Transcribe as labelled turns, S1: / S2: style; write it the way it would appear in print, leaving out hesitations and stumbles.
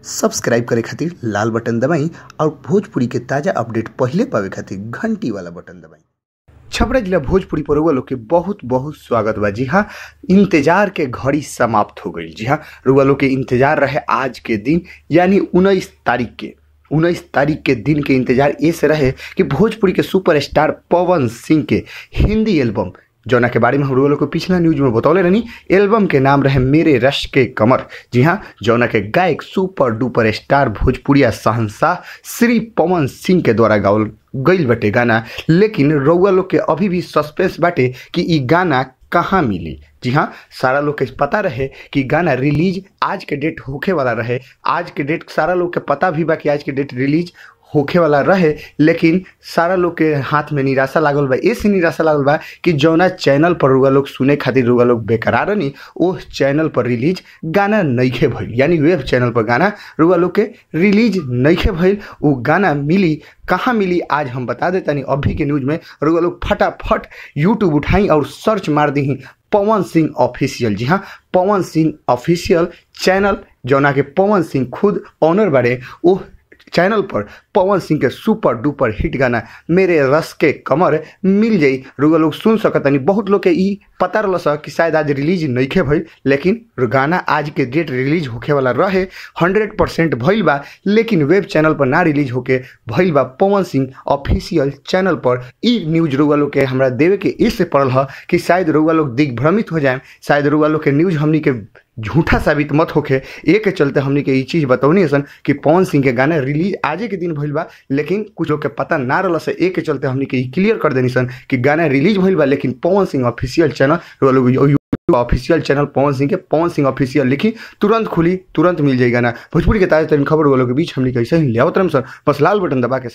S1: Subscribe करे खातिर लाल button दबाई और भोजपुरी के ताज़ा अपडेट पहिले पावे खातिर घंटी वाला बटन दबाई।
S2: छपरा जिला भोजपुरी पर रउआ लोग के बहुत बहुत स्वागत बा। जी हाँ, इंतजार के घड़ी समाप्त हो गई। जी हाँ, रउआ लोग के इंतजार रहे आज के दिन यानी 19 तारीख के 19 तारीख के दिन के इंतजार ऐसे रहे कि भोजपुरी के सुपरस्टार पवन सिंह के हिंदी एल्बम जौना के बारे में हम लोग को पिछला न्यूज में बतौले रहनी, एल्बम के नाम रहे मेरे रश के कमर। जी हाँ, जौना के गायक सुपर डुपर स्टार भोजपुरिया शहंशाह श्री पवन सिंह के द्वारा गावल गईल बटे गाना। लेकिन रउआ लोग के अभी भी सस्पेंस बाटे कि ई गाना कहाँ मिली। जी हाँ, सारा लोग के पता रहे कि गाना रिलीज आज के डेट होखे वाला रहे। आज के डेट सारा लोग के पता भी बा कि आज के डेट रिलीज होखे वाला रहे, लेकिन सारा लोग के हाथ में निराशा लागल बा। ऐसे निराशा लागल बा कि जौना चैनल पर रुआ लोग सुने खातिर रुआ लोग बेकरार रनी, ओह चैनल पर रिलीज गाना नइखे भइल, यानी वेब चैनल पर गाना रुआ लोग के रिलीज नइखे भइल। वो गाना मिली कहाँ मिली आज हम बता देतानी अभी के न्यूज में। रुआ लोग फटाफट यूट्यूब उठाई और सर्च मार दी पवन सिंह ऑफिशियल। जी हाँ, पवन सिंह ऑफिशियल चैनल जौना के पवन सिंह खुद ऑनर बारे, ओह चैनल पर पवन सिंह के सुपर डुपर हिट गाना मेरे रस के कमर मिल जाई। रुआ लोग सुन सकतनी। बहुत लोग के ई पता रहल कि शायद आज रिलीज नइखे भइल, लेकिन गाना आज के डेट रिलीज होखे वाला रहे, 100% भइल बा, लेकिन वेब चैनल पर ना रिलीज होके भइल बा पवन सिंह ऑफिशियल चैनल पर। ई न्यूज रुआ लोग के हमरा देवे के इससे पड़ल ह कि शायद रुआ लोग दिग्भ्रमित हो जाए, शायद रुआ लोग के न्यूज हमनी के झूठा साबित मत होखे। एक चलते हमनी के ई चीज़ बतौनी हसन कि पवन सिंह के गाना रिलीज आजे के दिन भइल बा, लेकिन कुछ लोग के पता ना रहल से एक चलते हमनी के ई क्लियर कर देनी सन कि गाना रिलीज भइल बा, लेकिन पवन सिंह ऑफिशियल चैनल लोग ऑफिशियल चैनल पवन सिंह के पवन सिंह ऑफिशियल लिखी तुरंत खुली, तुरंत मिल जाएगा गाना। भोजपुरी के ताज़ा तरीन खबर वालों के बीच हमनी के ऐसे ही ले आवत रहम सर। बस लाल बटन दबा के